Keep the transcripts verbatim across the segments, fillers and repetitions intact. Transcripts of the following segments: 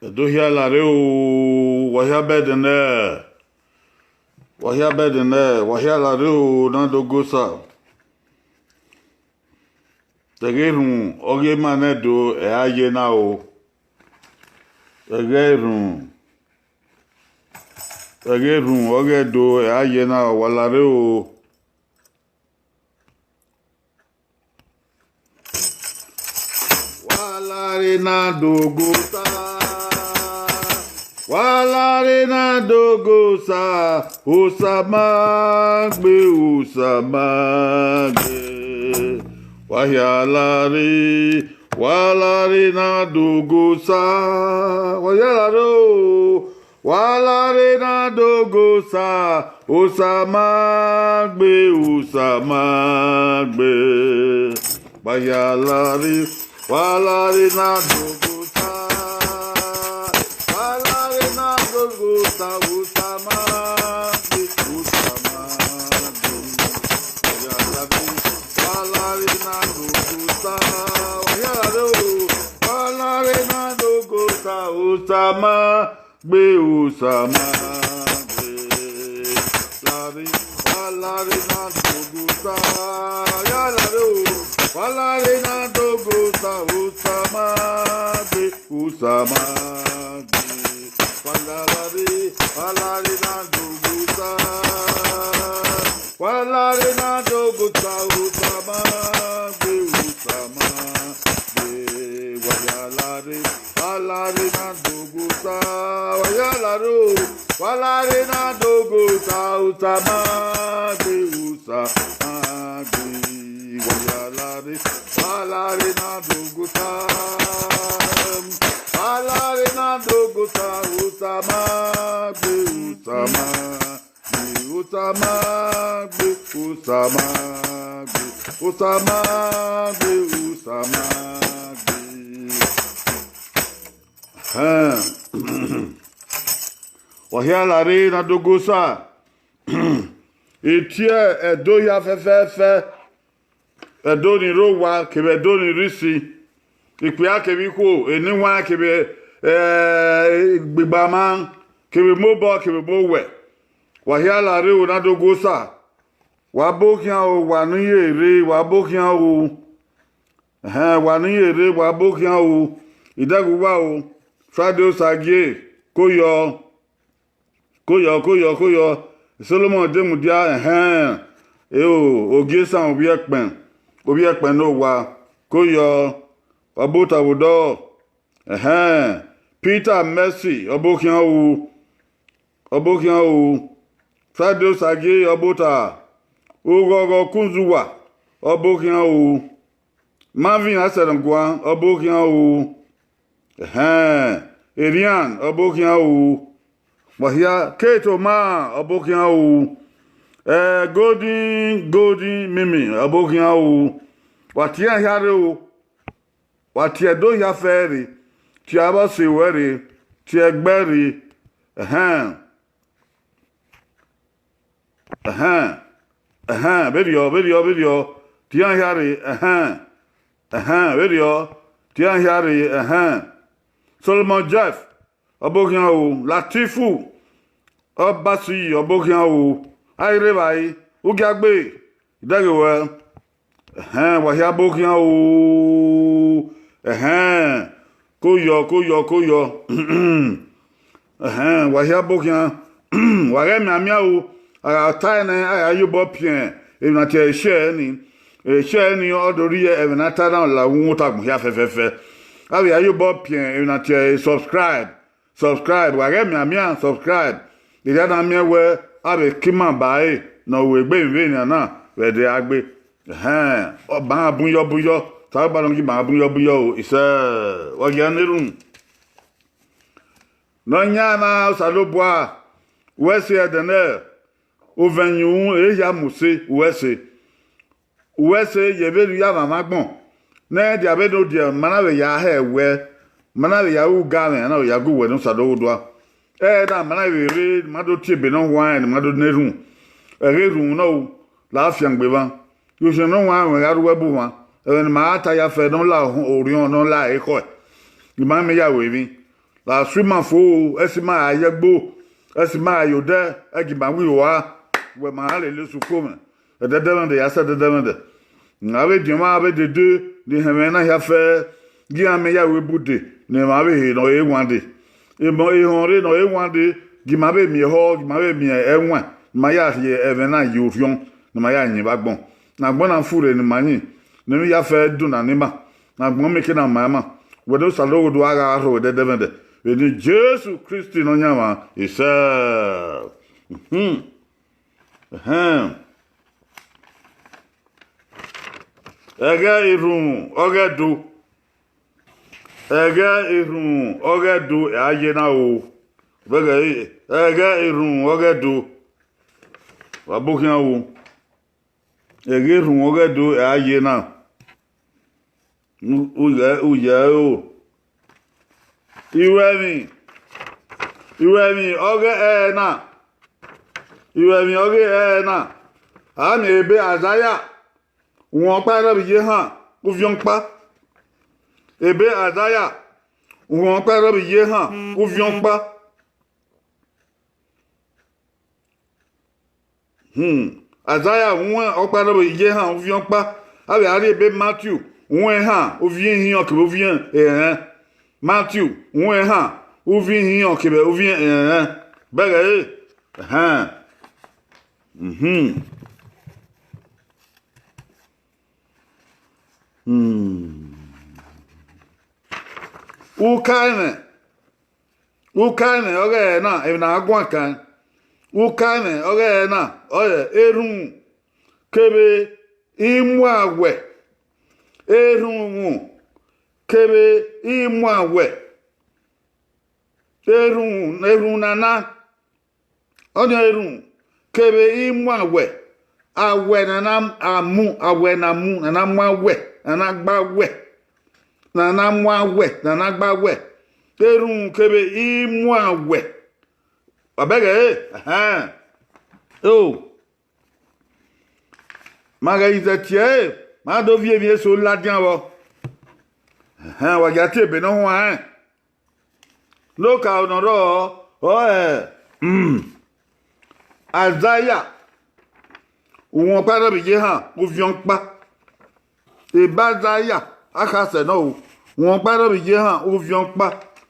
Ẹdo hia la rre o, wa hia bẹdẹ nẹ, wa hia bẹdẹ nẹ, wa hia la rre o, na do go sa. Ẹghẹ erhunmwu ọghe ima nẹ do, ẹ a ye na o. Ẹghẹ erhunmwu, ẹghẹ erhunmwu ọghe Ẹdo, ẹ a ye na o, wa la rre o. Wa la rre na do go sa. Wa la rre na do go sa. Osa ma gbe, osa ma gbe. Wa hia la rre, wa la rre na do go sa. Wa hia la rre o. Wa la rre na do go sa, osa ma gbe, osa ma gbe. Wa hia la rre, wa la rre na do go sa. Wa la rre na do go sa, osa ma gbe, osa ma gbe. Wa hia la rre, wa la rre na do go sa. Wa hia la rre o, wa la rre na do go sa, osa ma gbe, osa ma gbe. La rre, wa la rre na do go sa. Ya la rre o, wa la rre na do go sa, osa ma gbe, osa ma gbe. Wa la rre, wa la rre na do go sa. Wa la rre na do go sa, osa ma gbe, osa ma gbe. Wa ya la rre, wa la rre na do go sa. Wa ya la rre o, wa la rre na do go sa, osa ma gbe, osa ma gbe. Wa ya la rre, wa la rre na do go sa. Wa la rre na do go sa, osa ma gbe, osa ma gbe, osa ma gbe, osa ma gbe, osa ma gbe, osa ma gbe. Ẹhẹn. Wa hia la rre na do go sa. Itiẹ Ẹdo hia fẹfẹfẹ, Ẹdo ni rre owa kevbe Ẹdo ni rre isi, ikpia kevbe ikhuo, eniwan kevbe, eh, igbigbama, kevbe mobọ kevbe mowẹ. Wa hia la rre o na do go sa. Wa bo khian o, wa ne ye rre, wa bo khian o. Ẹhẹn, wa ne ye rre, wa bo khian o. Idẹghe uwa o, Friday Osagie, koyọ, koyọ, koyọ, koyọ. Solomon Demudia, ẹhẹn, e o, Ogiesan Ovbiẹkpẹn, Ovbiẹkpẹn ne owa, koyọ, Ọbota vbe odọ, ẹhẹn, Peter Mercy, ọ bo khian o, ọ bo khian o, Friday Osagie, Ọbota, Oghọghọ Kunzuwa, ọ bo khian o. Marvin Asẹrẹnguan, ọ bo khian o. Ẹhẹn, Erian, ọ bo khian o. Wa hia Kate Oma, ọ bo khian o. Eh, Golden, Golden Mimi, ọ bo khian o. Wa tie iran hia rre o. Wa tie Ẹdo hia fẹ rre. Tie Avọse ruẹ rre. Tie Ẹgbẹ rre. Ẹhẹn. Ẹhẹn, ẹhẹn, vberriọ, vberriọ, vberriọ, tie iran hia rre, ẹhẹn, ẹhẹn, vberriọ, tie iran hia rre, ẹhẹn. Solomon Jeff, ọ bo khian o, Latifu, Ọbasiyi, ọ bo khian o, Airevbare, Ugiagbe, Idẹghe ruẹ, ẹhẹn, wa hia bo khian o, ẹhẹn, koyọ, koyọ, koyọ. Ẹhẹn, wa hia bo khian, wa ghẹ mianmian o, a gha ta ẹre nẹ, a gha ye obọ piẹn emwi na tie ẹre share ni, share ni, ọ do rhie ẹmwẹ ne a ta na la uhunmwu ota agbọn hia fẹfẹfẹ. A vbe ya ye obọ piẹn emwi na tie ẹre subscribe, subscribe, wa ghẹ mianmian subscribe. Erriọ na miẹn wẹ a vbe ke ima ba ẹre ne ọ ru egbe emwi vbenian na vbe ẹdẹ a gbe. Ẹhẹn, ọ ba iran bun yọ bun yọ, Osanobua nọ gie ima bun yọ bun yọ o, isẹ, wa gie ne erhunmwu. Nọyan na Osanobua, wẹ sẹ ẹdẹ nẹ, ovẹn yunmwu, e hia mu use, wẹ sẹ. Wẹ sẹ ye vberriọ ya mwamwa agbọn. Ne dia vbene odiẹ, ma na vbe ya hẹ wẹ, ma na vbe ya ru ugamwẹ, a na vbe ya gu wẹ ne Osanobua. Ẹna ma na vbe rre, ma do tie ebe ne ọ huanrẹn, ma do na erhunmwu. Ẹghẹ erhunmwu nọ o, la fiangbe mwa. Ye osan ne ọ huanrẹn gha rre uwu ẹbu mwa. Ẹmwẹ ne ima ra ta ya fẹ ne ọ la orhiọn, ne ọ la ekhọe. Ima mẹ ya ru emwi. Vbe a su ima fo, ẹse ima gha ye ẹgbo, ẹse ima gha ye odẹ, ẹgie ima wi rua, wẹ ma lele esu ko mwẹ. Ẹdẹdẹmwẹdẹ ya sẹ ẹdẹdẹmwẹdẹ. A vbe diọn mwa, a vbe dede, ne ihẹn mwẹ na hia fẹ, gie iran miẹn ya ru ebude ne emwa vbe ehe ne ọ re wan dee. Emọ ehọnre ne ọ re wan dee, gie ima vbe miẹn ehọ, gie ima vbe miẹn ẹwaẹn, ne ima ya rhie ẹmwẹ na ye orhiọn, ne ima ya yin vbe agbọn. Ne agbọn na furre ne ima yin, ne emwi ya fẹ duna ne ima, ne agbọn mieke na ma ima. Wẹ ne Osanobua do gha rho ẹdẹdẹmwẹdẹ, vbe eni Jesu Kristi Nọyaẹnmwa, isẹ. Uhun. Ẹhẹn. Ẹghẹ erhunmwu ọghe Ẹdo. Ẹghẹ erhunmwu ọghe Ẹdo a ye na o. Vbe ẹghẹ, ẹghẹ erhunmwu ọghe Ẹdo. Wa bu khian o. Ẹghẹ erhunmwu ọghe Ẹdo a ye na. U, u yẹ, u yẹ o. Iruẹmwi, iruẹmwi ọghe ẹre na. Iruẹmwi ọghe ẹre na. A miẹn ebe Aizaya, uhunmwu ọkpa rhọvbe iyehan, uviọn ọkpa. Ebe Aizaya, uhunmwu ọkpa rhọvbe iyehan, uviọn ọkpa. Hmm. Aizaya uhunmwu ọkpa rhọvbe iyehan, uviọn ọkpa. A vbe a rhie ebe Matiu, uhunmwu ehan, uviẹn ihiọn kevbe uviẹn ẹrẹnrẹn. Matiu, uhunmwu ehan, uviẹn ihiọn kevbe uviẹn ẹrẹnrẹn. Bẹghe ẹre, ẹhẹn. Mhm. Hmm. Ukaẹmwẹ, ukaẹmwẹ ọghe ẹre na, emwi ne a guan kan. Ukaẹmwẹ ọghe ẹre na, ọre erhunmwu kevbe imuawẹ. Erhunmwu kevbe imuawẹ. Erhunmwu, erhunmwu nana, ọnii erhunmwu kevbe imuawẹ, awẹ ne a na mu, awẹ ne a mu, ne a na mu awẹ, ne a na gba awẹ, ne a na mu awẹ, ne a na gba awẹ. Erhunmwu kevbe imuawẹ. Wa bẹghe ẹre, ẹhẹn. O, ma ghẹ izẹtiẹ ẹre, ma do viọ emwi eso ladian vbọ. Ẹhẹn, wa gia tie ebe ne ọ huanrẹn. Ne okaro ne ọ rrọọ, ọre, hmm, Aizaya, uhunmwu ọkpa rhọvbe iyehan, uviọn ọkpa. Ebe Aizaya, akhasẹ nọ o, uhunmwu ọkpa rhọvbe iyehan, uviọn ọkpa,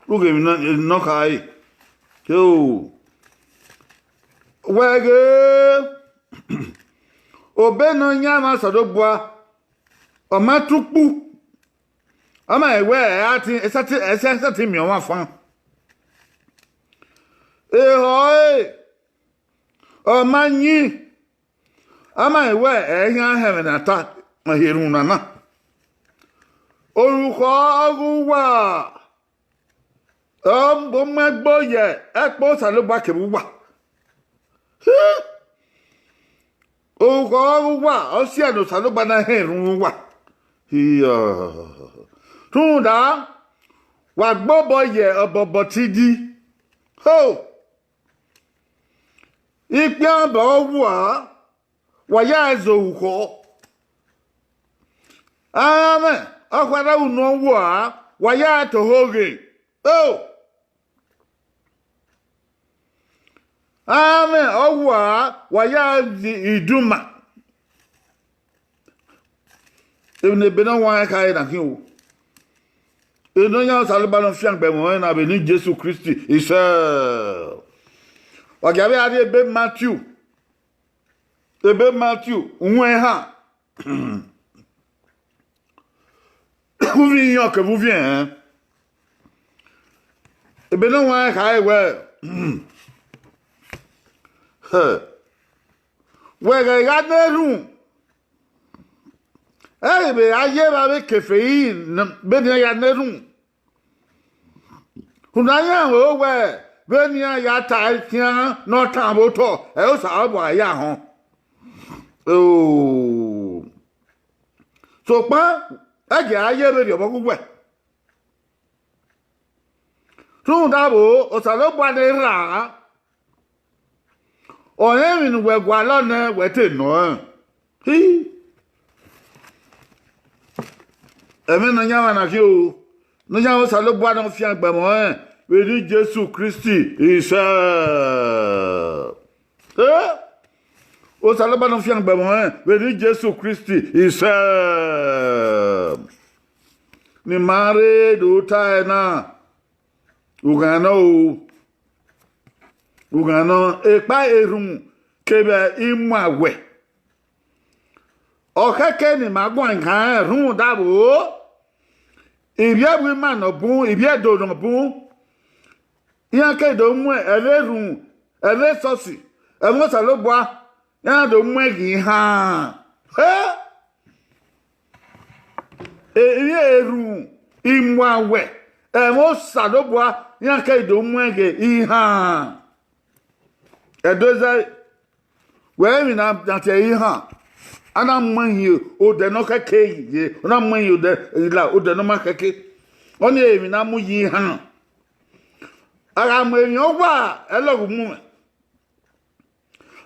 ughe emwi ne ọ kha re. O, wẹ ghe, obọ Nọyaẹnmwa Osanobua, ọ ma tu ukpu, ọ ma wẹ ẹtin, ẹtin, ẹtin miẹn ọmwa fan. Ehọ ẹre, ọ ma yin, a ma wẹ ẹ i khian họn ẹmwẹ ne a ta, ọ he erhunmwu nana. Orukhọ ọghe uwa, ọ mu ẹgbo ye ẹkpo Osanobua kevbe uwa. Orukhọ ọghe uwa, ọ siẹ ne Osanobua na họn erhunmwu uwa. Rhunmwuda, wa gbe obọ ye ọbọbọ tidi. Ho! Ikpian obọ uwa, wa ya zẹ orukhọ. Amwẹ ọkhuẹrhẹ unu uwa, wa ya toho ghe. O! Amwẹ ọ wa, wa ya iduma. Emwi ne ebe ne ọ huanrẹn khare na khin o. Nọyaẹnmwa Osanobua ne ọ fiangbe ẹmwẹ ọnrẹn na vbe eni Jesu Kristi, isẹ. Wa gia vbe a rhie ebe Matiu. Ebe Matiu, uhunmwu ehan. Uviẹn ihiọn kevbe uviẹn ẹnrẹn. Ebe ne ọ huanrẹn khare wẹẹ, wẹ ghẹ gha na erhunmwu, ẹ i vbe a ye evba vbe ke Feri vbene iran ya na erhunmwu. Rhunmwuda iran wẹ wẹ vbene iran ya ta khian ne ọ tan vbe otọ, ẹ i re Osanobua ya họn. Sokpan, ẹ gie a ye vberriọ vbe ọghe uwẹ. Rhunmwuda vbo, Osanobua ne Erha, ọ rẹn emwi ne uwẹ gualọ nẹ, wẹ te nọ rẹn. Hi. Ẹmwẹ Nọyaẹnmwa na khin o, Nọyaẹnmwa Osanobua ne ọ fiangbe ẹmwẹ ọnrẹn, vbe eni Jesu Kristi isẹ. Eh? Osanobua ne ọ fiangbe ẹmwẹ ọnrẹn vbe eni Jesu Kristi isẹ. Ne ima rre do ta ẹre na, ughan nọ o, ughan nọ, ekpa erhunmwu kevbe imuawẹ. Ọ khẹke ne ima guan ghan rhunmwuda vbo, ivbi ẹvbo ima nọ bun, ivbi Ẹdo nọ bun, iran ke do mu ẹmwẹ erhunmwu, ẹmwẹ esọsi, ẹmwẹ Osanobua, iran do mu ẹn ghi han. He! Erhunmwu, imuawẹ, ẹmwẹ Osanobua, iran ke do mu ẹn ghe ihan. Ẹdẹ zẹ, wẹ emwi na na tie ihan, a na mu ẹn hin odẹ ne ọ khẹke ye, ọ na mu ẹn hin odẹ, la odẹ ne ọ ma khẹke. Ọnii emwi ne a mu ye ihan. A gha mu emwi ọwa, ẹlọghe mu mwẹ.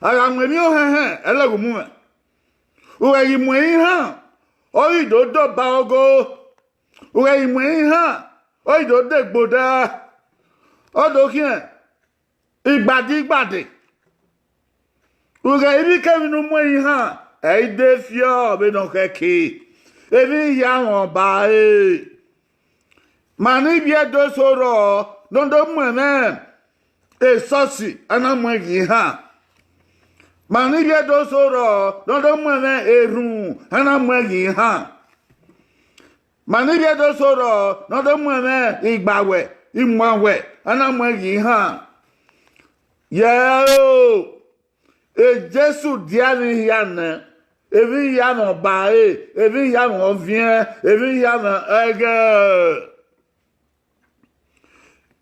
A gha mu emwi ohẹnhẹn, ẹlọghe mu mwẹ. U ghẹ ghi mu ihan, ọ ghi do dọba ogo. U ghẹ ghi mu ihan, ọ ghi do degbe odẹ. Ọ do khian igbade igbade. U ghẹ ivbi kevbi ne u mu ihan, ẹ i de fiọ vbene ọ khẹke. Emwi hia mwẹ ọba ẹre. Ma ne ivbi Ẹdo eso rrọọ ne ọ do mu ẹmwẹ esọsi, a na mu ẹn ghi han. Ma ne ivbi Ẹdo eso rrọọ ne ọ do mu ẹmwẹ erhunmwu, a na mu ẹn ghi han. Ma ne ivbi Ẹdo eso rrọọ ne ọ do mu ẹmwẹ igbawẹ, imuawẹ, a na mu ẹn ghi han. Yẹ o, Jesu dia emwi hia nẹ, emwi hia mwẹ ọba ẹre, emwi hia mwẹ ọviẹn, emwi hia mwẹ ẹghẹ.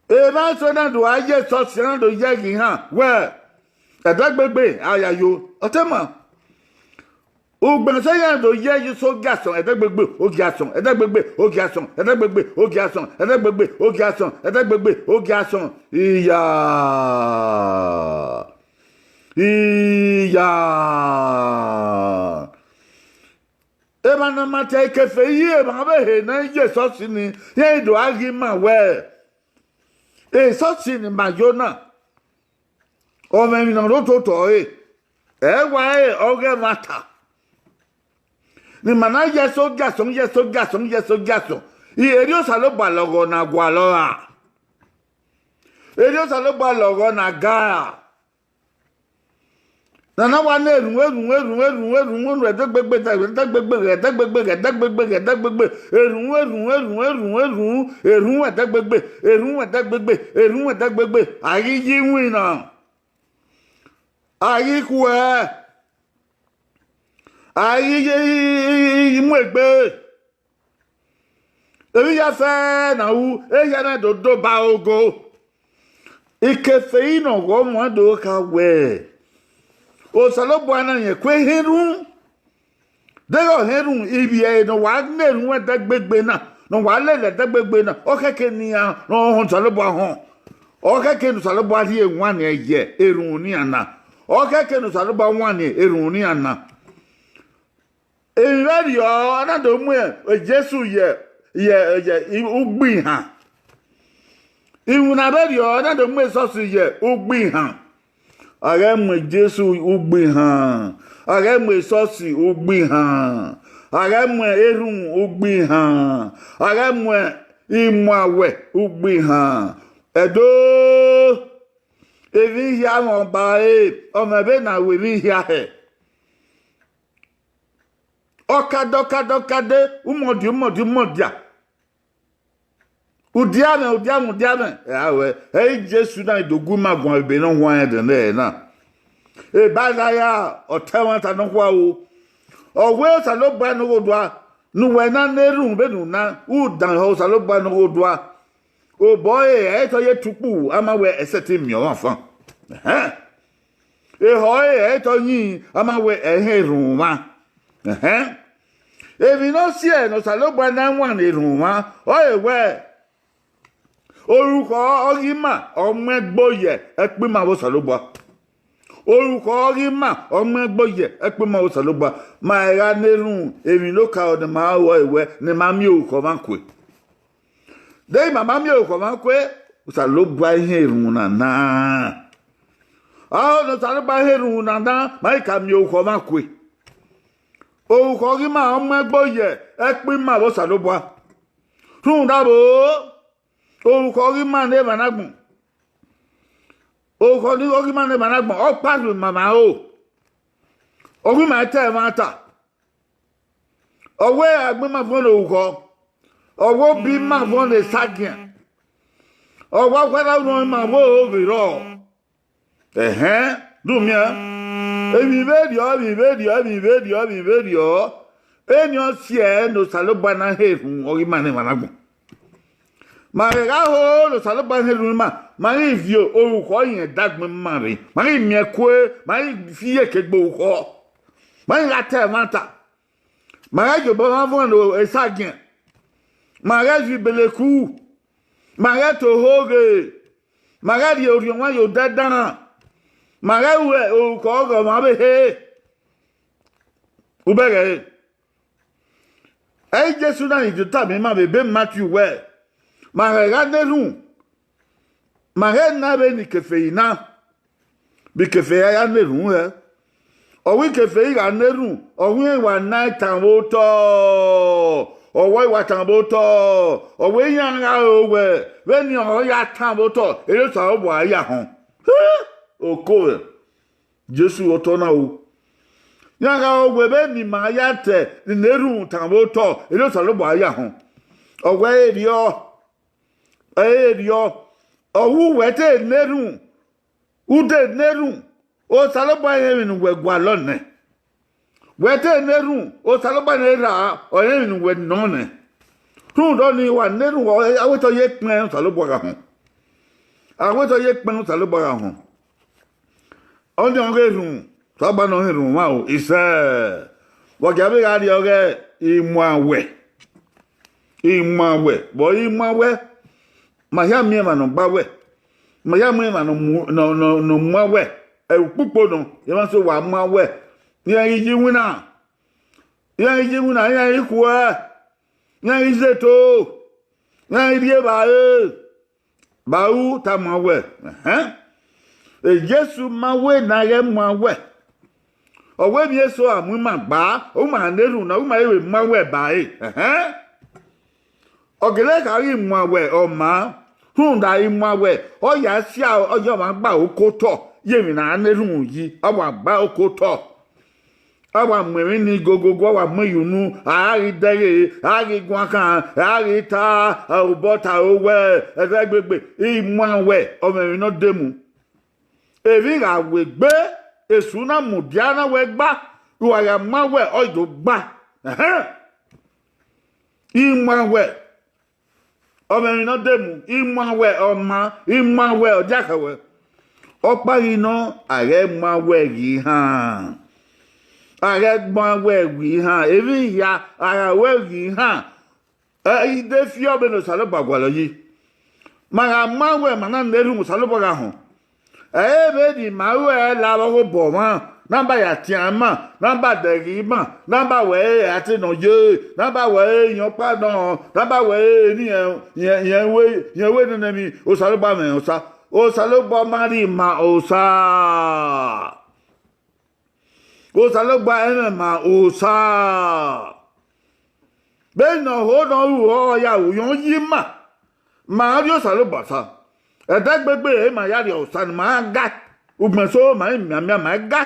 Emwa eso na do gha ye esọsi, na do ye ghi han wẹ, ẹdẹgbegbe a ya yo, ọ te ma. Ugbẹn sẹ iran do ye ye eso gie asọn, ẹdẹgbegbe ogie asọn, ẹdẹgbegbe ogie asọn, ẹdẹgbegbe ogie asọn, ẹdẹgbegbe ogie asọn, ẹdẹgbegbe ogie asọn. Iya, iya. Emwa ne ọ ma tie ikefe yi emwa vbe ehe ne ẹ i ye esọsi ni, iran i do gha ghi ma wẹ, esọsi ne ima yo na, ọ mwẹ emwi ne ọ rre ototọ ẹre, ẹ wa re ọghe ẹmwata. Ne ima na ye eso gie asọn, ye eso gie asọn, ye eso gie asọn. Erriọ Osanobua lọghọ ne a gualọ ra? Erriọ Osanobua lọghọ ne a ga ra? Ne a na wa na erhunmwu, erhunmwu, erhunmwu, erhunmwu, erhunmwu, ẹdẹgbegbe, ẹdẹgbegbe, ẹdẹgbegbe, ẹdẹgbegbe, ẹdẹgbegbe, erhunmwu, erhunmwu, erhunmwu, erhunmwu, erhunmwu, ẹdẹgbegbe, erhunmwu, ẹdẹgbegbe, erhunmwu, ẹdẹgbegbe, a ghi ye iwinna, a ghi khuẹ, a ghi ye, mu egbe. Emwi hia fẹ ne a ru, ehia na do doba ogo. Ikefe yi ne ọ ghọ muan do kha wẹ, Osanobua na rẹn ku ehẹn erhunmwu. Deghẹ ọ hẹn erhunmwu, ivbi ẹre ne ọ wa na erhunmwu ẹdẹgbegbe na, ne ọ wa lele ẹdẹgbegbe na, ọ khẹke ne iran ne ọ họn Osanobua họn. Ọ khẹke ne Osanobua rhie wanniẹn ye erhunmwu ne iran na. Ọ khẹke ne Osanobua wanniẹn erhunmwu ne iran na. Emwi vberriọ, a na do mu Jesu ye, ye, ye ugbo ihan. Iwinna vberriọ, a na do mu esọsi ye ugbo ihan. A ghẹ mu Jesu ugbo ihan, a ghẹ mu esọsi ugbo ihan, a ghẹ mu erhunmwu ugbo ihan, a ghẹ mu imuawẹ ugbo ihan. Ẹdo, emwi hia mwẹ ọba ẹre, ọ mwẹ vbene a ru emwi hia hẹ. Ọkada, ọkada, ọkada, umọdia, umọdia, umọdia. Udia mwẹ, udia mwẹ, udia mwẹ. Ẹ a wẹ, ẹ i Jesu na do gu ima guan ebe ne ọ huanrẹn ẹdẹnẹrẹ na. Eba Aizaya, ọ ta ẹmwata nọkhua ru. Ọ wẹ Osanobua ne ọ ghe odua, ne uwẹ na na erhunmwu vbene u na, u dan ehọ Osanobua ne ọ ghe odua. Obọ ẹre, ẹ i te ọ ye tukpu, a ma wẹ ẹ sẹtin miẹn ọmwa fan. Ehọ ẹre, ẹ i te ọ yin, a ma wẹ ẹ i họn erhunmwu mwa. Emwi ne ọ siẹ ne Osanobua na wanniẹn erhunmwu mwa, ọre wẹ, orukhọ ọghe ima ọ mu ẹgbo ye ẹkpo ima vbe Osanobua. Orukhọ ọghe ima ọ mu ẹgbo ye ẹkpo ima vbe Osanobua. Ma gha na erhunmwu, emwi ne okaro ne ima ru ọre wẹ ne ima miẹn orukhọ mwa kue. Deghẹ ima ma miẹn orukhọ mwa kue, Osanobua i họn erhunmwu na na. Ọ ne Osanobua i họn erhunmwu na na, ma i ka miẹn orukhọ mwa kue. Orukhọ ghi ma ọ mu ẹgbo ye ẹkpo ima vbe Osanobua. Rhunmwuda vbo, orukhọ ghi ma ne emwa na agbọn. Orukhọ ni ọ ghi ma ne emwa na agbọn, ọ kpa rhie ima mwa ro. Ọ ghi ma ta ẹmwata. Ọ wẹ agbọn ima vuọn ne orukhọ, ọ wẹ obọ ima vuọn ne esagiẹn, ọ wẹ ọkhuẹrhẹ urhọn ima vbe ohoghe rrọọ. Ẹhẹn, do miẹn. Emwi vberriọ, emwi vberriọ, emwi vberriọ, emwi vberriọ. Eni ọ si ẹe ne Osanobua na họn erhunmwu, ọ ghi ma ne emwa na agbọn. Ma ghẹ gha ho ne Osanobua họn erhunmwu ima, ma ghi viọ orukhọ rẹn dagbọn ima rre, ma ghi miẹn kue, ma ghi fi iyeke gbe orukhọ, ma ghi gha ta ẹmwata, ma ghẹ ye obọ mwa vuọn ne esagiẹn, ma ghẹ viọ ibeleku, ma ghẹ ta ohoghe, ma ghẹ rhie orhiọn mwa ye odẹ dan, ma ghẹ ru orukhọ ọghọ mwa vbe he. Ubẹghẹ ẹre, ẹ i Jesu na ni do tama ima vbe ebe Matiu wẹẹ, ma ghẹ gha na erhunmwu, ma ghẹ na vbene ikeferi na, vbe ikeferi a ya na erhunmwu hẹ. Ọ wẹ ikeferi gha na erhunmwu, ọ wẹ iran wa na tan vbe otọ, ọ wẹ wa tan vbe otọ, ọ wẹ iran gha ro wẹ vbene ọ ya tan vbe otọ, erriọ Osanobua ya họn. Oko vbe Jesu otọ na ru. Iran gha ro wẹ vbene ima ya ta ne erhunmwu tan vbe otọ, erriọ Osanobua ya họn. Ọ wẹ erriọ, erriọ, ọ wẹ uwẹ te na erhunmwu, u te na erhunmwu, Osanobua rẹn emwi ne uwẹ gualọ nẹ. Wẹ te na erhunmwu, Osanobua ne erha, ọ rẹn emwi ne uwẹ nọ nẹ. Rhunmwuda ọnii, wa na erhunmwu, a wẹ te ọ ye kpẹn Osanobua gha họn. A wẹ te ọ ye kpẹn Osanobua gha họn. Ọnii ọ ghe erhunmwu, Osanobua ne ọ họn erhunmwu mwa o, isẹ. Wa gia vbe gha rrie ọghẹ, imuan wẹ, imuan wẹ, vbe ọ re imuan wẹ, ma hia miẹn emwa ne ọ gba wẹ, ma hia miẹn emwa ne ọ mu, ne ọ, ne ọ, ne ọ muan wẹ, ẹre ukpukpo nọ, emwa so wa muan wẹ, iran ghi ye iwinna, iran ghi ye iwinna, iran ghi khuẹ, iran ghi zẹ eto, iran ghi rhie evbare. Vbe a ru tama wẹ, ẹhẹn, Jesu ma wẹ ne a ghẹ muan wẹ. Ọ wẹ emwi eso a mu ima gba, ọ ma na erhunmwu na, ọ ma vbe muan wẹ ba ẹre, ẹhẹn. Ọ gele kha ghi muan wẹ ọ maa, rhunmwuda imuan wẹ, ọ ya sia, ọ ya ọmwa gba oko otọ, ye emwi ne a na erhunmwu yi, ọ wa gba oko otọ. A wa mu emwi ni gogogo, a wa mu ye unu, a ghi dẹghe, a ghi guan kan, a ghi ta, obọ ta ro wẹ, ẹdẹgbegbe, imuan wẹ, ọ mwẹ emwi ne ọ de mu. Emwi gha wegbe, esu na mudia na wẹ gba, uwa gha muan wẹ, ọ i do gba. Ẹhẹn. Imuan wẹ, ọ mwẹ emwi ne ọ de mu, imuan wẹ ọ maa, imuan wẹ ọ diakhẹ wẹ. Ọkpa ghi nọ, a ghẹ muan wẹ ghi han. A ghẹ muan wẹ ghi han, emwi hia, a gha wẹ ghi han. Ẹ i de fi ọ vbene Osanobua gualọ yi. Ma gha muan wẹ ma na na erhunmwu Osanobua gha họn. Ẹ i re vbene ima ru ẹre la vbe ọghe obọ mwa, na ba ya tian ima, na ba dẹghe ima, na ba wẹ ẹre a te nọ ye, na ba wẹ ẹre iyẹn ọkpa nọ, na ba wẹ ẹre ne irẹn, irẹn, irẹn wẹ, irẹn wẹ nene emwi, Osanobua mwẹ osa. Osanobua ma rhie ima osa. Osanobua ẹmwẹ ma osa. Vbene ọ ho ne ọ ru ọ ya ru yọn yi ima, ma rhie Osanobua osa. Ẹdẹgbegbe ma ya rhie osa ne ma ga, ugbẹn eso ma i mianmian ma ga.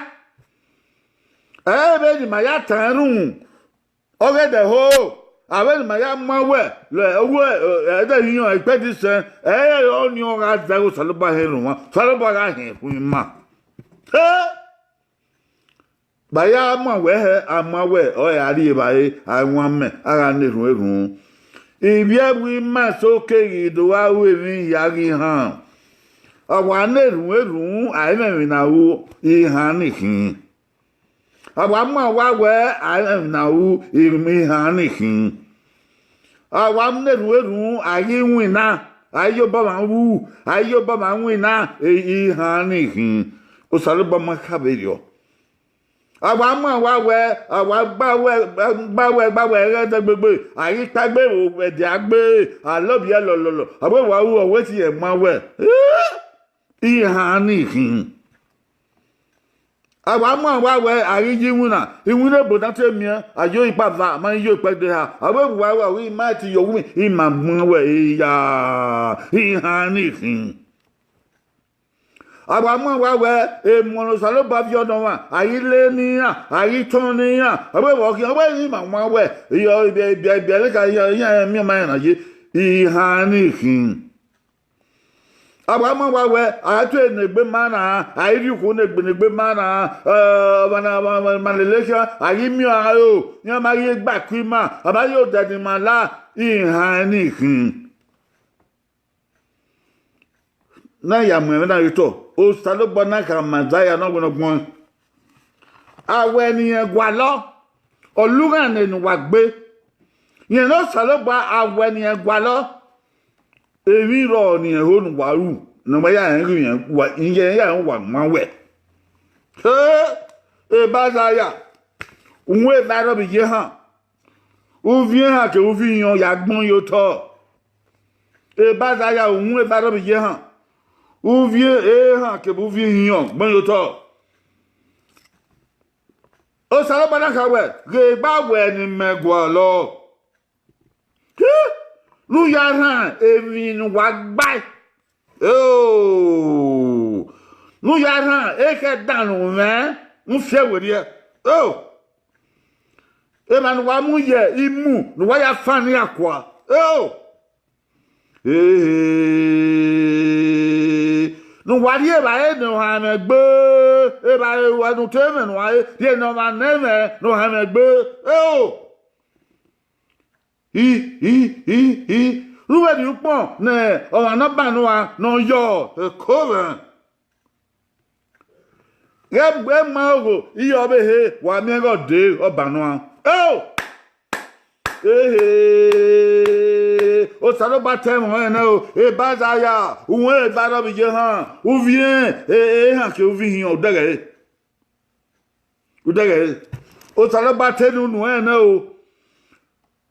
Ẹ i re vbene ima ya tan erhunmwu, ọ ghẹ dẹ ho, avbe ne ima ya muan wẹ, lẹ, uwu ẹdẹ hiyọn, ẹgbẹdisẹn, ẹ i re ọnii ọ gha zẹ ẹghẹ Osanobua họn erhunmwu, Osanobua gha họn erhunmwu ima. He! Vbe a ya muan wẹ hẹ, a muan wẹ, ọ ra rri evbare, a wan mẹ, a gha na erhunmwu erhunmwu. Ivbi ẹvbo ima eso keghi do gha ru emwi hia ghi han. A wa na erhunmwu erhunmwu, a i mwẹ emwi ne a ru, ihan ni khin. A wa muan owa wẹ, a i mwẹ emwi ne a ru, ihan ni khin. A wa na erhunmwu erhunmwu, a ghi winna, a i ye obọ mwa ru, a i ye obọ mwa winna, ihan ni khin. Osanobua ma kha vberriọ. A wa ma wa wẹ, a wa gba wẹ, gba wẹ, gba wẹ ẹghẹ dẹgbegbe, a ghi kpaegbe vbe ẹdia gbe, a lọbiẹ lọlọlọ, a wẹ wa ru ọwẹ si ẹmwa wẹ. Iran ni khin. A wa mu awa wẹ a ghi ye iwinna, iwinna ebo na te miẹn, a yo ikpava, a ma yo ikpẹdẹ ha. A wẹ vbe uwa wẹ, a wẹ ima ti ye owu, ima mu wẹ eya, iran ni khin. A wa mu awa wẹ, emọ ne Osanobua viọ ne ọmwa, a ghi le ne iran, a ghi tọn ne iran. A wẹ vbe ọ khian, a wẹ ima wan wẹ, iyọ, ibiẹka, iran miẹn ma rẹn na ye, iran ni khin. A wa ma wa wẹ, a tue ne egbe ma na, a i rhie ukhu ne egbe, ne egbe ma na, ẹ, ọmwa na, ọmwa, ọmwa, ọmwa lele khian, a ghi miẹn ọnrẹn aro, iran ma ghi gba ku ima, a ma ye odẹ ne ima la, iran ni khin. Na ya mu ẹmwẹ na ye otọ, Osanobua na khama Aizaia ne ọ wẹ ne ọ gbẹn ọẹn. Awẹ ne irẹn gualọ, ọ lughan ne ne uwa gbe. Rẹn ne Osanobua, awẹ ne irẹn gualọ. Emwi rrọọ ne irẹn ho ne uwa ru, ne uwa ya rẹn ghi rẹn, uwa, irẹn ya rẹn uwa ma wẹ. He, eba Aizaia, uhunmwu eva rrọọ vbe iye ehan. Uvie ehan kevbe uvie ihiọn ya gbọn ye otọ. Eba Aizaia, uhunmwu eva rrọọ vbe iye ehan. Uvie ehan kevbe uvie ihiọn gbọn ye otọ. Osanobua na kha wẹ, ghe gba wẹ ne imẹ gualọ. Hi! Ne u ya rhan emwi ne uwa gbae. Eo! Ne u ya rhan ekhẹ dan ne u mwẹ, ne u fiẹ werriẹ. Eo! Emwa ne uwa mu ye imu ne uwa ya fan ne iran kua. Eo! Ehe! Ne uwa rhie evbare ne ọ han mwẹ gbe, evbare ruẹ ne u te mwẹ ne uwa re, rhie ne ọmwa ne mwẹ ne ọ han mwẹ gbe. Eo! Hi, hi, hi, hi. Ru vbe rhie ukpọn ne ọmwa ne ọ ban ne uwa ne ọ yọ ẹko mwẹ. Ghẹ gbe ma ogho, iye ọvbehe, wa miẹn ghe ọ dee, ọ ban ne uwa. Eo! Ehe! Osanobua te ẹmwẹ ọnrẹn nẹ o, eba Aizaia, uhunmwu eva rrọọ vbe iye ehan, uvie ehan kevbe uvie ihiọn, u dẹghẹ ẹre. U dẹghẹ ẹre. Osanobua te ne unu ẹnrẹn nẹ o.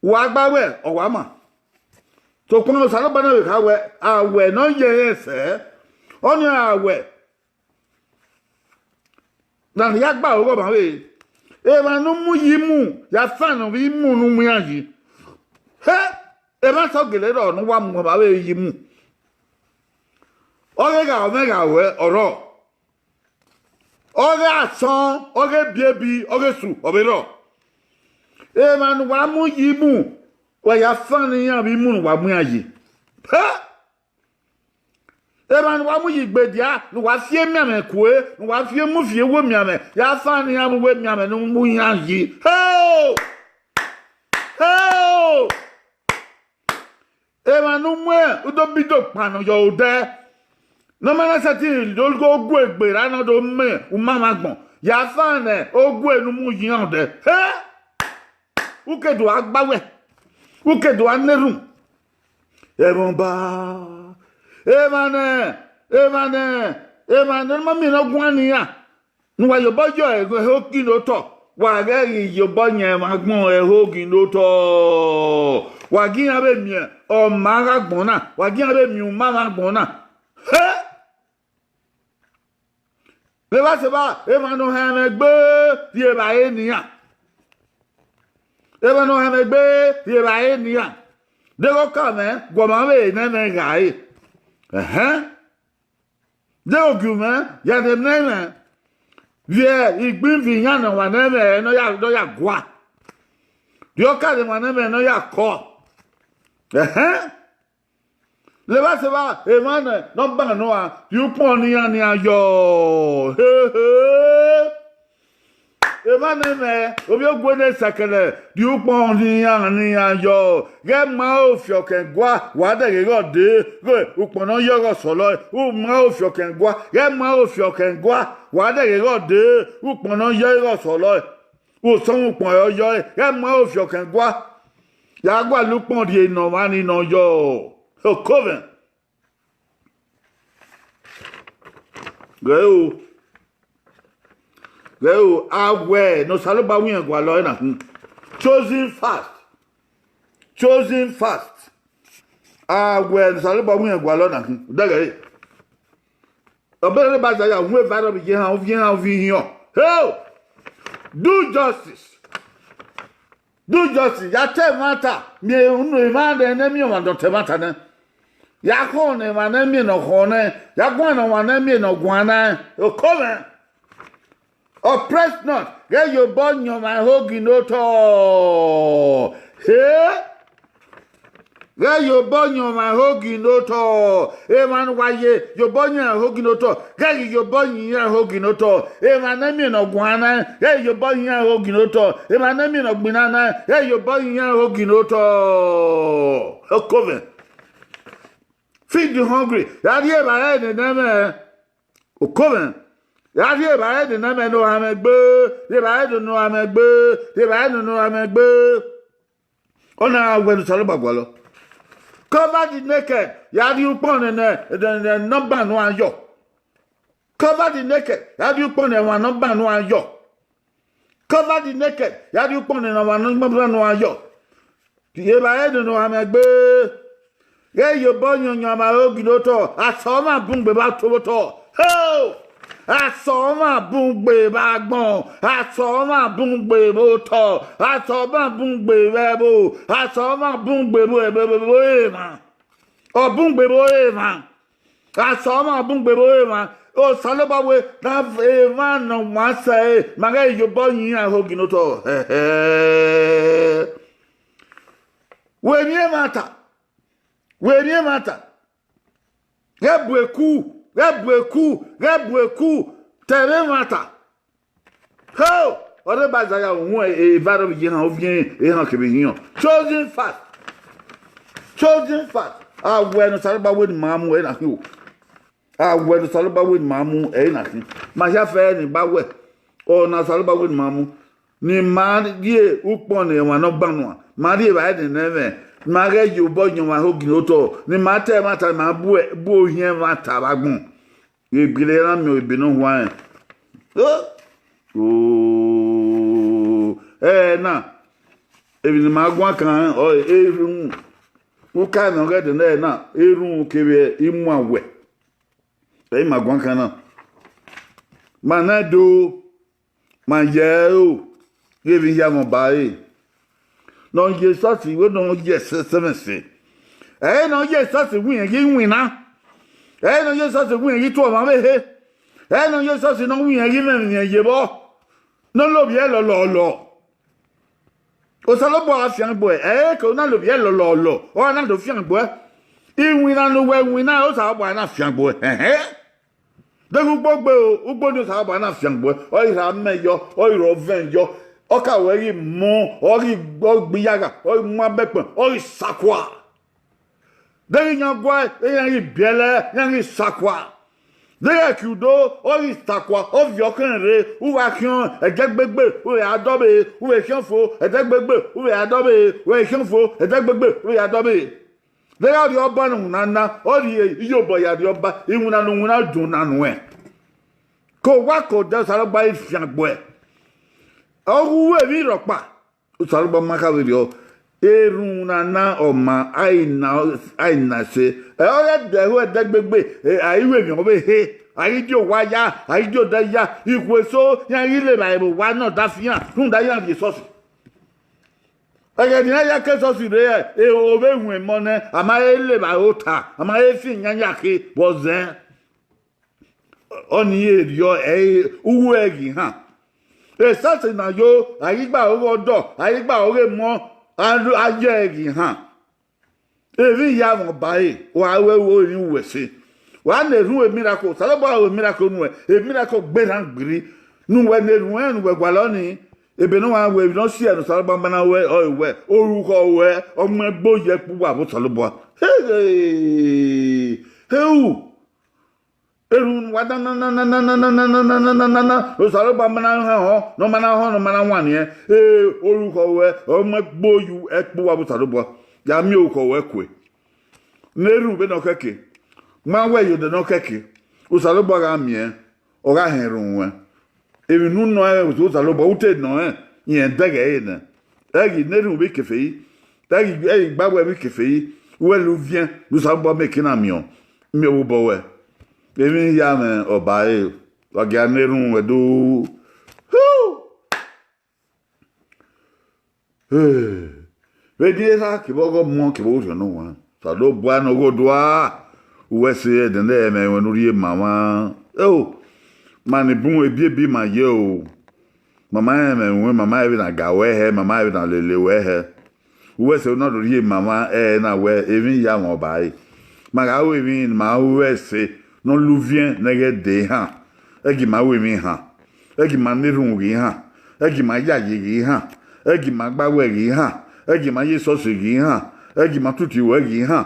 Wa gba wẹ, ọ wa ma. Sokpan Osanobua na vbe kha wẹ, awẹ ne ọ ye ẹre sẹ, ọnii awẹ na ya gba aro ọmwa vbe, emwa ne u mu ye imu, ya fan ne ọ vbe imu ne u mu iran yi. He, emwa sọ gele rrọọ ne uwa mu ọmwa vbe ye imu. Ọ ghe gha mwẹ gha ruẹ, ọ rrọọ. Ọ ghe asọn, ọ ghe ebiebi, ọ ghe esu, ọ vbe rrọọ. Emwa ne uwa mu ye imu, wa ya fan ne iran vbe imu ne uwa mu iran yi. He! Emwa ne uwa mu ye igbedia, ne uwa fi emianmwẹ kue, ne uwa fi emu fi ewu emianmwẹ, ya fan ne iran vbe uwu emianmwẹ ne u mu iran yi. Heo! Heo! Emwa ne u mu udobido kpannọ yọ odẹ, ne ọ ma na sẹtin do ogu egbe ra ne ọ do mẹ umamwagbọn, ya fan ne ogu ne u mu yi iran odẹ. He! U ke do gha gba wẹ, u ke do gha na erhunmwu. Ẹmwẹ ọba, emwa ne, emwa ne, emwa ne ọ ma miẹn ne ọ guan ne iran, ne uwa ye obọ yọ ẹho ghi ne otọ, wa ghẹ ghi ye obọ yan emwa agbọn ẹho ghi ne otọ, wa gi iran vbe miẹn ọma gha agbọn na, wa gi iran vbe miẹn umamwagbọn na. He! Vbe evba sẹ evba, emwa ne ọ họn ẹmwẹ gbe rhie evbare ne iran. Emwa ne ọ họn ẹmwẹ gbe rhie evbare ne iran. Deghẹ ọ ka mwẹ, gu ọmwa vbe ne ẹmwẹ gha re. Ẹhẹn. Deghẹ ogiu mwẹ ya ne emwi ne ẹmwẹ, vbe igbin viọ iran ne ọmwa ne ẹmwẹ ne ọ ya, ne ọ ya gua. Rhie ọka ne emwa ne ẹmwẹ ne ọ ya kọ. Ẹhẹn. Vbe evba sẹ evba, emwa ne ọ ban ne uan, rhie ukpọn ne iran ne iran yọ. Hehe. Emwa ne ẹmwẹ, ovbi ogue ne sẹkẹlẹ, rhie ukpọn ne iran ne iran yọ. Ghẹ ma aro fiọkẹn gua, wa dẹghe ghe ọ dee, ghe ukpọn ne ọ yọ ghe ọ sọlọe, u ma aro fiọkẹn gua, ghẹ ma aro fiọkẹn gua, wa dẹghe ghe ọ dee, ukpọn ne ọ yọ ghe ọ sọlọe, u sọnmwẹ ukpọn ẹre ọ yọe, ghẹ ma aro fiọkẹn gua, ya gualọ ukpọn rhie ne ọmwa ni ne ọ yọ. Okovwẹ. Ghẹ o. Ghẹ o, a wẹ ne Osanobua winna gualọ ẹre na khin. Chosen fast. Chosen fast. A wẹ ne Osanobua winna gualọ na khin. Dẹghẹ re. Ọbẹrẹ ba zaya, wu eva rọ vbe ye han, ovbi ehan, ovbi ihiọn. Hell! Do justice. Do justice. Ya ta ẹmwata, miẹn unu emwa ne, ne miẹn ọmwa ne ọ ta ẹmwata nẹ. Ya khọn ne emwa ne miẹn ne ọ khọn nẹ. Ya guan ne ọmwa ne miẹn ne ọ guan nẹ. Okomẹ. Oppress not, ghẹ ye obọ yan ọmwa ẹhogi ne otọ. He! Ghẹ ye obọ yan ọmwa ẹhogi ne otọ. Emwa ne uwa ye, ye obọ yan ẹhogi ne otọ. Ghẹ ghi ye obọ yan iran ẹhogi ne otọ. Emwa ne miẹn ne ọ guan na, ghẹ ye obọ yan iran ẹhogi ne otọ. Emwa ne miẹn ne ọ gbinna na, ghẹ ye obọ yan iran ẹhogi ne otọ. Okomẹ. Feed the hungry. Ya rhie evbare ne nẹ mwẹ. Okomẹ. Ya rhie evbare ne nẹ mwẹ ne ohanmwẹ gbe. Rhie evbare ne ohanmwẹ gbe. Rhie evbare ne ohanmwẹ gbe. Ọna wẹ ne Osanobua gualọ. Cover the naked. Ya rhie ukpọn ne, ne, ne, ne nọmba ne uan yọ. Cover the naked. Ya rhie ukpọn ne emwa nọmba ne uan yọ. Cover the naked. Ya rhie ukpọn ne emwa nọmba ne uan yọ. Rhie evbare ne ohanmwẹ gbe. Ghẹ ye obọ yan ọmwa ẹhogi ne otọ. Asọ ọmwa bun gbe vbe otọ. Ho! Asọ ọmwa bun gbe vbe agbọn. Asọ ọmwa bun gbe vbe otọ. Asọ ọmwa bun gbe vbe ẹvbo. Asọ ọmwa bun gbe vbe, vbe, vbe, vbe emwa. Ọ bun gbe vbe emwa. Asọ ọmwa bun gbe vbe emwa. Osanobua wẹ, na emwa ne ọmwa sẹ ẹre, ma ghẹ ye obọ yan iran ẹhogi ne otọ. Hẹhẹ. Wẹ emwi ẹmwata. Wẹ emwi ẹmwata. Ghẹ bu eku, ghẹ bu eku, ghẹ bu eku, te ẹmwata. Ho! Ọre ba zaya uhunmwu eva rọ vbe ye ehan, ovbi ehan kevbe ihiọn. Chosen fast. Chosen fast. A wẹ ne Osanobua wẹ ne ima mu ẹre na khin o. A wẹ ne Osanobua wẹ ne ima mu ẹre na khin. Ma hia fẹ ne I gba wẹ, ọ ne Osanobua wẹ ne ima mu. Ne ima rhie ukpọn ne emwa ne ọ gban nuan, ma rhie evbare ne nẹ mwẹ, ma ghẹ ye obọ yan ọmwa ẹhogi ne otọ, ne ima ta ẹmwata, ma bu, bu ohiẹn ẹmwata vbe agbọn. Egele na miẹn ebe ne ọ huanrẹn. O, ẹna, emwi ne ima guan kan ọre erhunmwu. Uka ne ọ ghẹ dee nẹ na, erhunmwu kevbe imuanwẹ. Ẹ i ma guan kan na. Ma na do, ma ye ẹro, ghe vbe hia mwẹ ọba ẹre. Ne ọ ye esọsi, wẹ ne ọ ye ẹsẹse mwẹ ẹse. Ẹre ne ọ ye esọsi wẹ irẹn ghi winna. Ẹre ne ọ ye esọsi wẹ irẹn ghi tuẹ ọmwa ọvbehe. Ẹre ne ọ ye esọsi ne ọ wẹ irẹn ghi mwẹ emwi ne irẹn ye vbọ. Ne ọ lovbiẹ lọlọlọ. Osanobua gha fiangbe ẹre, ke na lovbiẹ lọlọlọ, ọ na do fiangbe. Iwinna ne uwẹ winna, Osanobua na fiangbe. Ẹhẹn. Deghẹ ugbo gbe o, ugbo ni Osanobua na fiangbe, ọ i rha mẹ yọ, ọ i rha ọvẹn yọ, ọ ka wẹ ghi mu, ọ ghi gbe iyagha, ọ ghi mu abẹkpẹn, ọ ghi sakua. Deghẹ iran guae, iran ghi biẹlẹ, iran ghi sakua. Deghẹ ẹki udo, ọ ghi sakua, ọ viọ ọkẹn rre, u gha khian ẹdẹgbegbe, u vbe ya dọbee, u vbe khian fo ẹdẹgbegbe, u vbe ya dọbee, u vbe khian fo ẹdẹgbegbe, u vbe ya dọbee. Deghẹ ọ rhie ọba ne iwinna na, ọ rhie iyobọ ya rhie ọba, iwinna ne iwinna do na nuẹn. Ke owa ke odẹ Osanobua i fiangbe. Ọ ghi ru emwi rhọkpa. Osanobua ma kha vberriọ, erhunmwu na na ọma, a i na, a i na ẹse. Ẹ, ọ ghẹ dẹ ẹho ẹdẹgbegbe, ẹ, a i ru emwi ọvbehe, a i die owa ya, a i die odẹ ya, ikhuo eso, iran ghi levba vbe owa ne ọdafian, rhunmwuda iran rhie esọsi. Ẹghẹ ne iran ya ke esọsi rre, ẹ, ovbi ehuẹn emọ nẹ, a ma he levba ota, a ma he fian iyan ya khe vbe ọzẹn. Ọnii erriọ ẹre uwu ẹre ghi han. Esọsi na yo, a ghi gba ọghe ọdọ, a ghi gba ọghe emọ, a lo, a ye ẹre ghi han. Emwi ya mwẹ ọba ẹre, wa ru emwi uwẹ ẹse. Wa na erhunmwu miracle, Osanobua ru miracle nuẹn, miracle gberra gbirri. Ne uwẹ na erhunmwu ne uwẹ gualọ nii, ebe ne ọ wa ru emwi ne ọ si ẹre ne Osanobua ma na ru ẹre, ọ ru wẹ, orukhọ ruẹ, ọ mu ẹgbo ye ẹkpo uwa vbe Osanobua. Hey, hey, erhunmwu ne uwa dan na, Osanobua ma na họn, ne ọ ma na họn, ne ọ ma na wanniẹn, e, orukhọ ruẹ, ọ mu ẹgbo ye ẹkpo uwa vbe Osanobua, ya miẹn orukhọ ruẹ kue. Ne erhunmwu vbene ọ kẹke, ma wẹ ye odẹ ne ọ kẹke, Osanobua gha miẹn, ọ gha họn erhunmwu ruẹn. Emwi ne u nọ ẹnrẹn, Osanobua, u te nọ ẹnrẹn, rẹn dẹghe ẹre nẹ. Ẹ ghi na erhunmwu vbe ikeferi, ẹ ghi, ẹ ghi gba wẹ vbe ikeferi, wẹ luvbiẹn ne Osanobua miẹn eke na miẹn, miẹn vbe obọ ruẹ. Emwi hia mwẹ ọba ẹre, wa gia na erhunmwu ẹdẹ o. Hu! Vbene erha kevbe ọghe ọmọ kevbe orhiọn ne ọ wan, Osanobua ne ọ ghe odua, uwẹ sẹ ẹdẹnẹrẹ mwẹ ruẹ ne u rhie ma mwa. Eo, ma ni bun ebiebi ma ye o. Ma ma rẹn mwẹ ruẹ, ma ma rẹn vbene a ga ruẹ hẹ, ma ma rẹn vbene a lele ruẹ hẹ. Uwẹ sẹ na do rhie ma mwa ẹre na wẹ emwi ya mwẹ ọba ẹre. Ma gha ru emwi ne ma ru ẹse ne ọ luvbiẹn ne ẹghẹ dee han, ẹ gi ma ru emwi han, ẹ gi ma na erhunmwu ghi han, ẹ gi ma yayi ghi han, ẹ gi ma gba wẹ ghi han, ẹ gi ma ye esọsi ghi han, ẹ gi ma tutu ruẹ ghi han.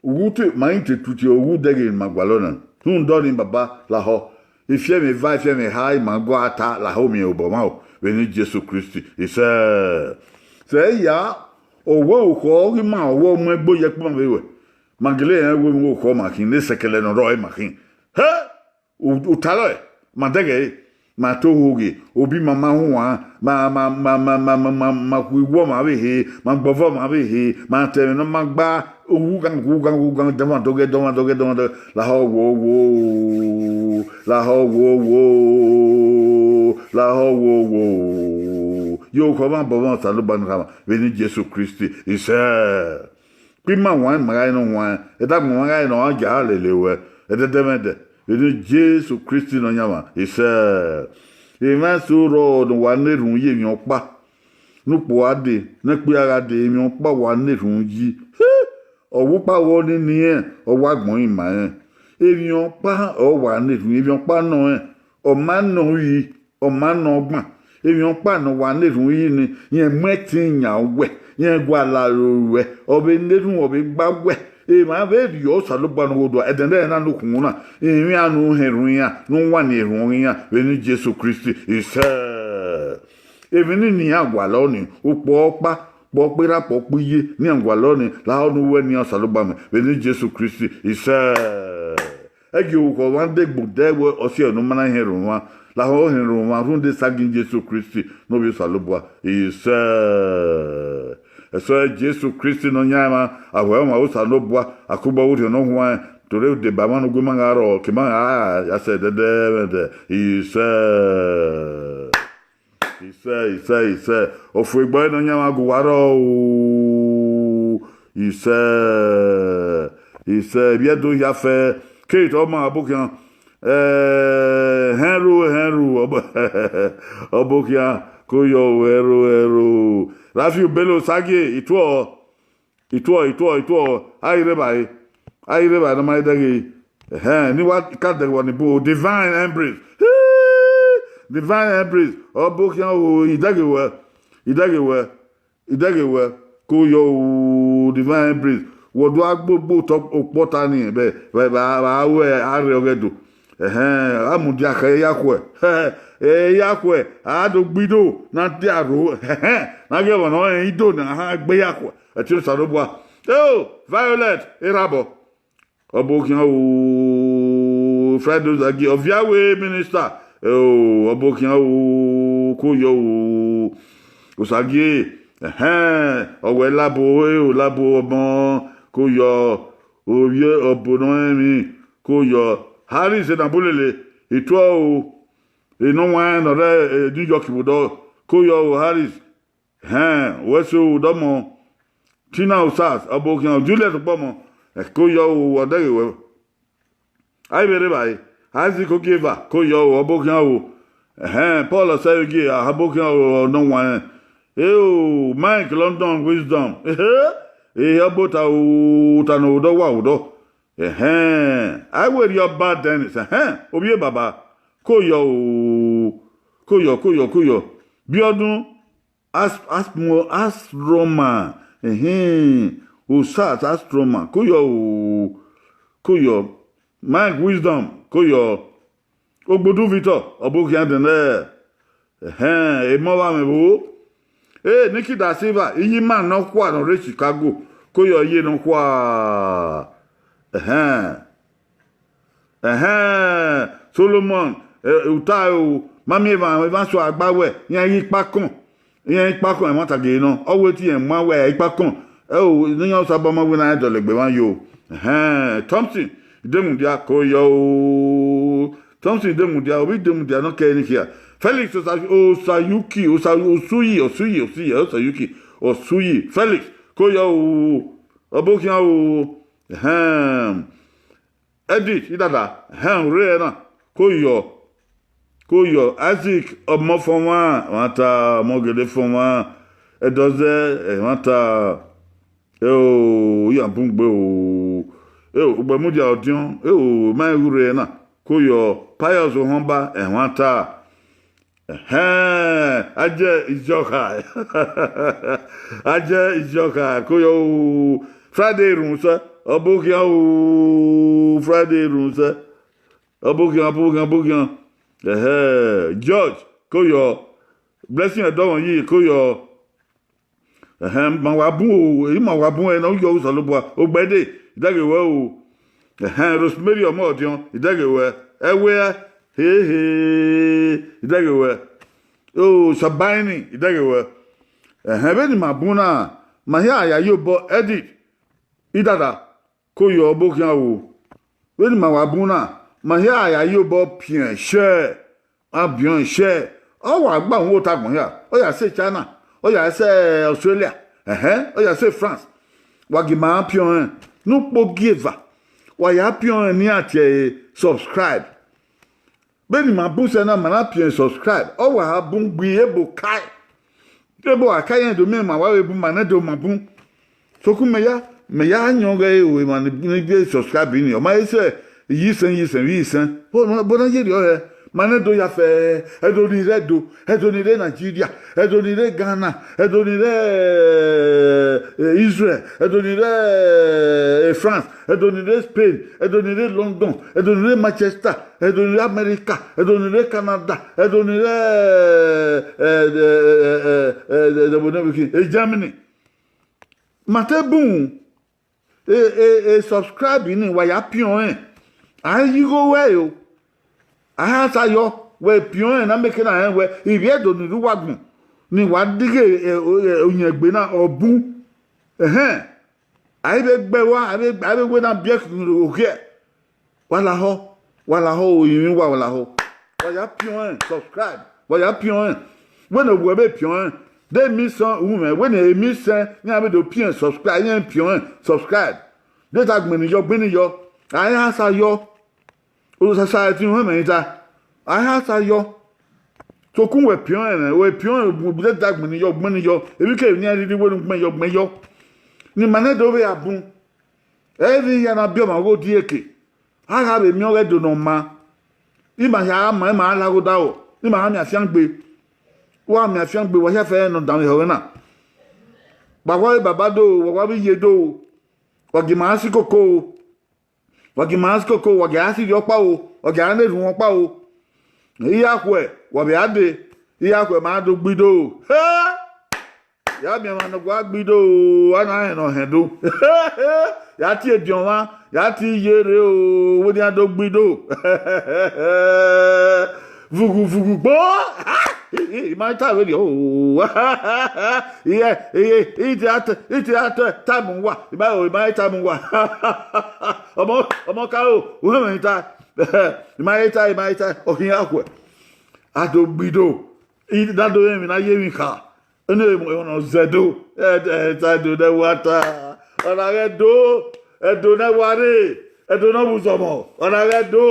Uwu te ma i te tutu uwu dẹghe ne ima gualọ na. Rhunmwuda ọnii, Baba, lahọ, ifiẹmwẹ eva, ifiẹmwẹ eha, ima gua ta lahọ miẹn obọ mwa o, vbe eni Jesu Kristi. Isẹ. Sẹ ya, owẹ orukhọ ghi ma, owẹ ọ mu ẹgbo ye ẹkpo vbe ruẹ, ma gele rẹn wẹ orukhọ ma khin, ne sẹkẹlẹ ne ọ rrọọ ma khin. Hẹ! U talọ ẹre, ma dẹghe ẹre, ma to hoghe, obi ma ma huan, ma ma ma ma ma ma ma ma khu iwọ ma vbe he, ma gbọvọ ma vbe he, ma ta ẹmwẹ ne ọ ma gba, ughan ughan ughan dọmwadọghe dọmwadọghe dọmwadọghe, lahọ wo wo, lahọ wo wo, lahọ wo wo. Ye orukhọ mwa bọ mwẹ Osanobua ne Erha mwa, vbe eni Jesu Kristi. Isẹ. Kpe ima wan, ma gha re ne ọ wan, ẹdagbọn mwa gha re ne ọ wan, gia lele ruẹ, ẹdẹdẹmwẹdẹ, vbe eni Jesu Kristi Nọyaẹnmwa. Isẹ. Emwa eso rrọọ ne wa na erhunmwu ye emwi ọkpa ne ukpo a dee, ne ẹkpo hia gha dee, emwi ọkpa wa na erhunmwu yi. Ọ wa ukpa vbọ ni rẹn, ọ wa gbẹn ọẹn ma rẹn. Emwi ọkpa ọ wa na erhunmwu, emwi ọkpa nọ rẹn, ọ ma nọ yi, ọ ma nọ ọgban. Emwi ọkpa ne ọ wa na erhunmwu yi ni, rẹn mu ẹtin yan wẹ, rẹn gualọ aro ruẹ, ọ vbe na erhunmwu, ọ vbe gba wẹ. Emwa vbe rhie Osanobua ne ọ ghe odua, ẹdẹnẹrẹ na ne ukhunmwu na, emwi iran ne u họn erhunmwu iran, ne u wan erhunmwu iran, vbe eni Jesu Kristi. Isẹ. Emwi ni ne iran gualọ ni, ukpo ọkpa, kpọ ọkpa erha, kpọ ọkpa iye, ne iran gualọ ni, lahọ ne uwẹ ne iran Osanobua mwẹ, vbe eni Jesu Kristi. Isẹ. Ẹ gie orukhọ mwa degbe odẹ wẹ ọ si ẹre ne u ma na họn erhunmwu mwa, lahọ họn erhunmwu mwa rhunmwuda esagiẹn Jesu Kristi ne ovbi Osanobua. Isẹ. Ẹsọhẹ Jesu Kristi Nọyaẹnmwa, a wẹ ọmwa Osanobua, a kugbe orhiọn ne ọ huanrẹn, to rre deba mwa ne ugbẹn ma gha rrọọ, ke ma gha ya sẹ ẹdẹdẹmwẹdẹ. Isẹ. Isẹ, isẹ, isẹ. Ofuegbe ọre Nọyaẹnmwa gu uwa rrọọ o. Isẹ, isẹ, ivbi Ẹdo hia fẹ, Kate ọmọ Ọbokhian, eh, hẹnru, hẹnru, Ọbo-, Ọbokhian, ko yọ o, hẹnru, hẹnru. Rafiu Bello Osagie, I tuọ, I tuọ, I tuọ, I tuọ, a i rre evbare, a i rre evbare ne ọ ma dẹghe. Ẹhẹn, ne I wa ka dẹghe uwa ni bu o, Divine Embrace. Hii! Divine Embrace, Ọbokhian o, I dẹghe wẹ, I dẹghe wẹ, I dẹghe wẹ, ko yọ o, Divine Embrace. Wẹ do gha gbogbo otọ okpọta ni, vbe, vbe, vbe, vbe a ru arre ọghẹdo. Ẹhẹn, a mudia khẹ ya khuẹ. Ẹ ya khuẹ, a do gbe ido, na dia ro. Ẹhẹn, na ghi ẹmwẹ ne ọ rẹn ido ne a gbe ya khuẹ. Ẹtin Osanobua. Eo, Violet, erhabọ. Ọbokhian o, Friday Osagie, Ọviawe minister, eo, Ọbokhian o, ko yọ o, Osagie, ẹhẹn, ọ wẹ Labo, eo, Labo ọmọ, ko yọ, ovbi Ọbo ne ọ rẹn emwi, ko yọ, Harris Enabulele, I tuọ o, enọwanrẹn ne ọ rre, eh, New York vbe odọ, ko yọ o, Harris, hẹn, wẹ so odọmọ, Tina Osas, Ọbokhian, Juliet Ukpọmọ, eh, ko yọ o, ọ dẹghe wẹ. A i vbe rre evbare, Isaac Ogieva, ko yọ o, Ọbokhian o. Ẹhẹn, Paul Ọsẹvẹgie, Ọbokhian o, nọwanrẹn. Eo, Mike London Wisdom, ehe, ehe ọbota o, ota ne odọ wa odọ. Ẹhẹn, a i wẹ rhie Ọba Dennis, ẹhẹn, ovbi e baba, ko yọ o, ko yọ, ko yọ, ko yọ. Biọdun, As-, Asmo-, Asroma, ẹhẹn, Osas Asroma, ko yọ o, ko yọ, Mike Wisdom, ko yọ, Ogbodu Victor, Ọbokhian dẹnẹ, ẹhẹn, emọ vbe amwẹ vbo, e, Nikki Da Silva, iye ima nọkhua ne ọ rre Chicago, ko yọ iye nọkhua, ẹhẹn. Ẹhẹn, Solomon, Uta o, ma miẹn emwa, emwa sua gba wẹ, iran ghi kpakọn. Iran i kpakọn, ẹmwata gele nọ, ọ wẹ te irẹn ma wẹ i kpakọn. Ẹo, ne iran Osanobua ma wẹ ne a dọlegbe emwa yo. Ẹhẹn, Thompson Idemudia, ko yọ o. Thompson Idemudia, ovbi Idemudia nọ kẹ ne khia. Felix Osa-, Osayuki, Osa-, Osuyi, Osuyi, Osuyi, Osayuki, Osuyi. Felix, ko yọ o. Ọbokhian o. Ẹhẹn. Edith Idada, ẹhẹn, u rre na, ko yọ, ko yọ. Isaac Ọmọfọnmwa, ẹmwata, Ọmọgele Fọnmwa, Ẹdọzẹ, ẹmwata, eo, iran bun gbe o, eo, Ugbẹmudia Ọdiọn, eo, ma i ghu rre na, ko yọ. Pius Ohọnba, ẹmwata, ẹhẹn, Ajẹ Iyọkha, Ajẹ Iyọkha, ko yọ o. Friday Erhunmwusẹ, Ọbokhian o, Friday Erhunmwusẹ, Ọbokhian, Ọbokhian, Ọbokhian, ẹhẹn, George, ko yọ. Blessing Ẹdọmwẹyi, ko yọ. Ẹhẹn, ma wa bun o, eyi ma wa bun ẹre ne ọ yọ Osanobua, Ogbẹde, I dẹghe wẹ o. Ẹhẹn, Rosemary Ọmọdiọn, I dẹghe wẹ. Ẹwẹ, hehe, I dẹghe wẹ. O, Sabaini, I dẹghe wẹ. Ẹhẹn, vbene ima bun na, ma hia ya ye obọ Edith Idada, ko yọ, Ọbokhian o. Vbene ima wa bun na, ma hia ya ye obọ piẹn share, a biẹn share. Ọ wa gba uhunmwu ota agbọn hia, ọ ya sẹ China, ọ ya sẹ Australia, ẹhẹn, ọ ya sẹ France. Wa gie ima piọn rẹn ne ukpogieva, wa ya piọn rẹn ne iran tie ẹre subscribe. Vbene ima bun sẹ na, ma na piẹn subscribe, ọ wa bun gbe ebo kae. Ebo wa ka irẹn do miẹn ma wa vbe bun, ma nẹ do ma bun. Sokun mẹ ya, mẹ ya yọn ghẹ ru emwa ni, ni gbe subscribe ni, ọ ma he sẹ iyisẹn, iyisẹn, vbe iyisẹn. Bo na, bo na ye rriọ hẹ, ma nẹ do ya fẹ, ẹdo ni rre Ẹdo, ẹdo ni rre Nigeria, ẹdo ni rre Ghana, ẹdo ni rre, eh, Israel, ẹdo ni rre, eh, France, ẹdo ni rre Spain, ẹdo ni rre London, ẹdo ni rre Manchester, ẹdo ni rre America, ẹdo ni rre Canada, ẹdo ni rre, eh, eh, eh, eh, eh, eh, eh, eh, Germany. Ma te bun, e, e, e subscribe ni, wa ya piọn rẹn. A i ye igho ruẹ o. A ya sa yọ, wẹ piọn rẹn na make na rẹn wẹ, ivbi Ẹdo ni rre uwa agbọn, ne wa dighe, eh, o, eh, oyan egbe na, ọ bun. Ẹhẹn. A i vbe gbe ẹre ua, a i vbe, a i vbe wẹ na biẹ khin okhiẹ. Wa lahọ, wa lahọ o, irinmwi uwa, wa lahọ. Wa ya piọn rẹn, subscribe. Wa ya piọn rẹn. Wẹ ne ovbuẹ vbe piọn rẹn. De emi sẹn, u mwẹ, wẹ ne emi sẹn, iran vbe do piẹn subscribe, iran piọn rẹn, subscribe. De ta gbẹnniyọ, gbẹnniyọ. A i ra sa yọ. Osasa ẹtin uhẹn mẹ i ta. A i ra sa yọ. Sokun wẹ piọn rẹn, wẹ piọn rẹn, de ta gbẹnniyọ, gbẹnniyọ. Emwi kevbe ne iran rhirhi wẹ ne u gbẹn yọ, gbẹn yọ. Ne ima nẹ do vbe a bun. Ẹ i vbe hia na biẹ ọmwa ghe odieke. A gha vbe miẹn ọghe Ẹdo ne ọ maa, ima hia ma, ima gha laghe odaro, ima gha miẹn afiangbe. Wa miẹn afiangbe, wa hia fẹ ne ọ danmwehọ ẹre na. Wa wa vbe baba do, wa wa vbe iye do, wa gie ima gha si koko o, wa gie ima gha si koko, wa gie a si rhiọkpa o, wa gie a na erhunmwu ọkpa o. Irakhuẹ, wa vbe a dee, irakhuẹ ma do gbe ido. He! Ya miẹn ọmwa ne ọ gua gbe ido, a na rẹn ne ọ hẹn do. Ya tie ediọn mwa, ya tie iye rre o, wẹ ne iran do gbe ido. Vughu, vughu, gbo! I ma ta vberriọ o. Iye, iye, ite a te, ite a te, ta mu wa. I ma, i ma ta mu wa. Ọmọ, ọmọ ka o, u hẹn mwẹ ta. I ma ta, i ma ta, ọ khian khuẹ. A do gbe ido. I na do rẹn emwi ne a ye emwi kha. Ene emwi ne ọ zẹ do. Ẹ, ẹ, ta Ẹdo ne wa ta. Ọ na ghẹ do. Ẹdo ne wa rre. Ẹdo ne ọ vbe uzọmọ. Ọ na ghẹ do.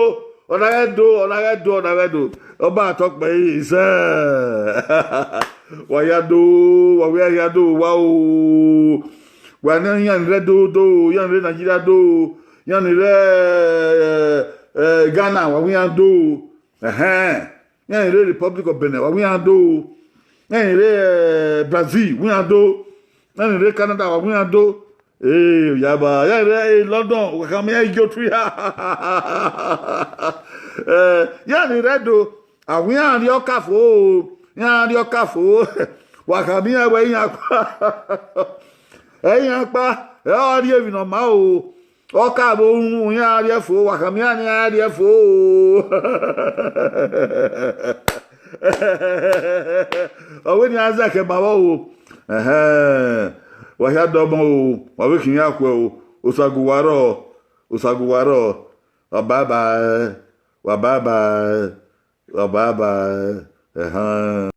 Ọ na ghẹ do. Ọ na ghẹ do. Ọ na ghẹ do. Ọ ba tọ kpẹ i sẹ. Wa ya do. Wa wẹ ya do. Wa o. Wa ne iran ni rre Ẹdo do. Iran ni rre Nigeria do. Iran ni rre, ẹ, ẹ, Ghana. Wa wẹ iran do. Ẹhẹn. Iran ni rre Republic of Benin, wa wẹ iran do. Iran ni rre, eh, Brazil, wẹ iran do. Iran ni rre Canada, wa wẹ iran do. Ee, yaba, iran ni rre, eh, London, wa khama iran igie otu hia. Eh, iran ni rre Ẹdo, a wẹ iran rrie ọka fo, iran rrie ọka fo. Wa khama iran wẹ iran kpa. Ẹ iran kpa, ẹ ọ rrie emwi ne ọ ma o. Ọ ka vbe unu iran rhie fo, wa khama iran ne iran rhie fo. Ọ wẹ ne iran zẹ khẹ ma vbe o. Ẹhẹn, wa hia dọmọ o, wa vbe khin iran khuẹ o. Osagu wa rrọọ, Osagu wa rrọọ. Wa bye bye, wa bye bye, wa bye bye. Ẹhẹn.